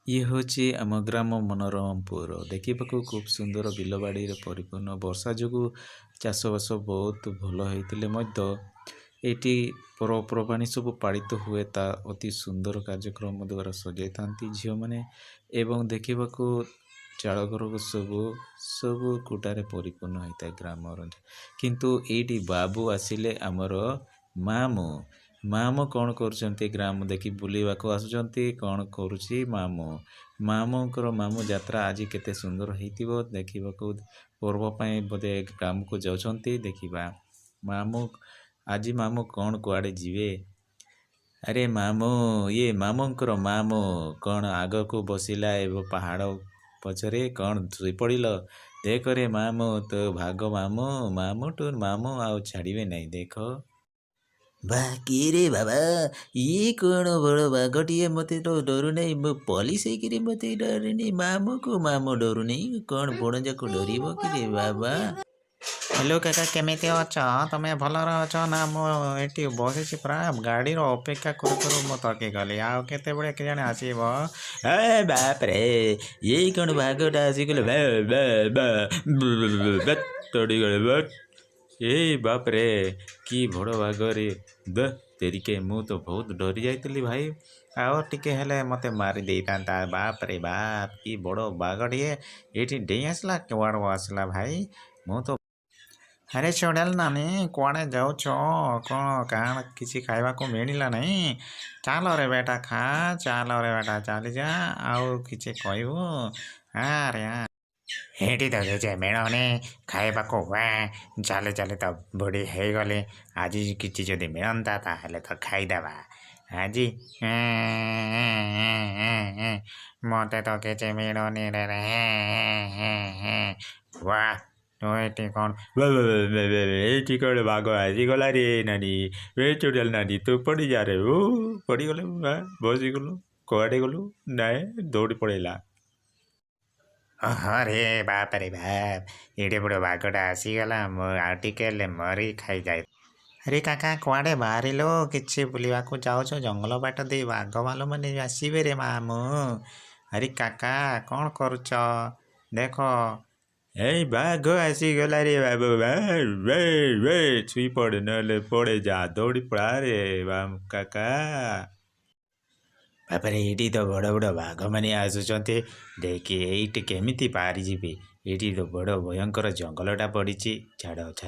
ଇଏ ହେଉଛି ଆମ ଗ୍ରାମ ମନୋରମପୁର। ଦେଖିବାକୁ ଖୁବ୍ ସୁନ୍ଦର ବିଲବାଡ଼ିରେ ପରିପୂର୍ଣ୍ଣ। ବର୍ଷା ଯୋଗୁଁ ଚାଷବାସ ବହୁତ ଭଲ ହେଇଥିଲେ ମଧ୍ୟ ଏଇଠି ପର୍ବପର୍ବାଣି ସବୁ ପାଳିତ ହୁଏ। ତା ଅତି ସୁନ୍ଦର କାର୍ଯ୍ୟକ୍ରମ ଦ୍ୱାରା ସଜେଇଥାନ୍ତି ଝିଅମାନେ ଏବଂ ଦେଖିବାକୁ ଚାଳ ଘରକୁ ସବୁ ସବୁ କୁଟାରେ ପରିପୂର୍ଣ୍ଣ ହେଇଥାଏ ଗ୍ରାମର। କିନ୍ତୁ ଏଇଠି ବାବୁ ଆସିଲେ ଆମର ମାମୁଁ। ମାମୁଁ କ'ଣ କରୁଛନ୍ତି? ଗ୍ରାମ ଦେଖି ବୁଲିବାକୁ ଆସୁଛନ୍ତି। କ'ଣ କରୁଛି ମାମୁଁ? ମାମୁଁଙ୍କର ମାମୁଁ ଯାତ୍ରା ଆଜି କେତେ ସୁନ୍ଦର ହେଇଥିବ ଦେଖିବାକୁ। ପର୍ବ ପାଇଁ ବୋଧେ ଗ୍ରାମକୁ ଯାଉଛନ୍ତି। ଦେଖିବା ମାମୁଁ ଆଜି ମାମୁଁ କ'ଣ କୁଆଡ଼େ ଯିବେ? ଆରେ ମାମୁଁ, ଇଏ ମାମୁଁଙ୍କର ମାମୁଁ କ'ଣ ଆଗକୁ ବସିଲା ଏବଂ ପାହାଡ଼ ପଛରେ କ'ଣ ଶୋଇପଡ଼ିଲ? ଦେଖରେ ମାମୁଁ, ତୋ ଭାଗ ମାମୁଁ, ମାମୁଁ ଟୁ ମାମୁଁ ଆଉ ଛାଡ଼ିବେ ନାହିଁ ଦେଖ। ବା କିରେ ବାବା, ଇଏ କ'ଣ ବଡ଼ ବାଘଟିଏ? ମୋତେ ତ ଡରୁନାହିଁ। ମୁଁ ପଲିସ ହେଇକିରି ମୋତେ ଡରୁନି। ମାମୁଁକୁ ମାମୁଁ ଡରୁନି, କ'ଣ ଭଣଜାକୁ ଡରିବ କିରେ ବାବା? ହ୍ୟାଲୋ କାକା, କେମିତି ଅଛ ତମେ? ଭଲରେ ଅଛ ନା? ମୁଁ ଏଠି ବସିଛି ପୁରା ଗାଡ଼ିର ଅପେକ୍ଷା କରୁ କରୁ ମୁଁ ଥକି ଗଲି। ଆଉ କେତେବେଳେ କେଜାଣି ଆସିବ। ଏ ବାପରେ, ଇଏ କ'ଣ ବାଘଟା ଆସିଗଲେ? ବେ ବେ ବେ ତଡ଼ିଗଲେ। ଏଇ ବାପରେ, କି ବଡ଼ ବାଘରେ ଦ ତେରିକେ। ମୁଁ ତ ବହୁତ ଡରି ଯାଇଥିଲି ଭାଇ। ଆଉ ଟିକେ ହେଲେ ମୋତେ ମାରି ଦେଇଥାନ୍ତା। ବାପରେ ବାପ, କି ବଡ଼ ବାଘଟିଏ ଏଇଠି ଡେଇଁ ଆସିଲା। କୁଆଡ଼ୁ ଆସିଲା ଭାଇ? ମୁଁ ତ ଆରେ ଚୁଡ଼େଲ ନାନୀ, କୁଆଡ଼େ ଯାଉଛ? କ'ଣ କାଣ କିଛି ଖାଇବାକୁ ମିଳିଲା ନାହିଁ? ଚାଲରେ ବେଟା ଖା, ଚାଲରେ ବେଟା ଚାଲିଯା। ଆଉ କିଛି କହିବୁ? ଆରେ ଏଇଠି ତ କିଛି ମିଳୁନି ଖାଇବାକୁ। ୱା ଚାଲି ଚାଲି ତ ବୁଢ଼ୀ ହେଇଗଲି। ଆଜି କିଛି ଯଦି ମିଳନ୍ତା ତାହେଲେ ତ ଖାଇଦେବା ଆଜି। ମୋତେ ତ କିଛି ମିଳୁନି ରେ। ୱା, ଏଇଠି କ'ଣ? ଏଇଠି କ'ଣ ବାଘ ଆସିଗଲା ରେ ନାନୀ? ଏ ଚୁଡ଼େଲ ନାନୀ, ତୁ ପଡ଼ିଯା ରେ। ଓ ପଡ଼ିଗଲୁ, ବସିଗଲୁ, କୁଆଡ଼େ ଗଲୁ? ନାଇଁ, ଦୌଡ଼ି ପଳେଇଲା। ଆରେ ବାପରେ ବାପ, ଏଡ଼େ ବଡ଼ ବାଘଟା ଆସିଗଲା। ମୁଁ ଆଉ ଟିକେ ହେଲେ ମରି ଖାଇଯାଏ। ଆରେ କାକା, କୁଆଡ଼େ ବାହାରିଲ? କିଛି ବୁଲିବାକୁ ଯାଉଛ? ଜଙ୍ଗଲ ବାଟ ଦେଇ ବାଘ ଭାଲୁ ମାନେ ଆସିବେ ରେ ମାମୁଁ। ଆରେ କାକା, କ'ଣ କରୁଛ ଦେଖ। ଏଇ ବାଘ ଆସିଗଲା ରେ ବାବୁ। ଶୋଇପଡ଼େ, ନହେଲେ ପଡ଼େ ଯା, ଦୌଡ଼ି ପଳା ରେ କାକା। ବାପରେ, ଏଇଠି ତ ବଡ଼ ବଡ଼ ବାଘମାନେ ଆସୁଛନ୍ତି। ଦେଖି ଏଇଠି କେମିତି ପାରିଯିବି? ଏଇଠି ତ ବଡ଼ ଭୟଙ୍କର ଜଙ୍ଗଲଟା ପଡ଼ିଛି। ଛାଡ଼ ଛାଡ଼।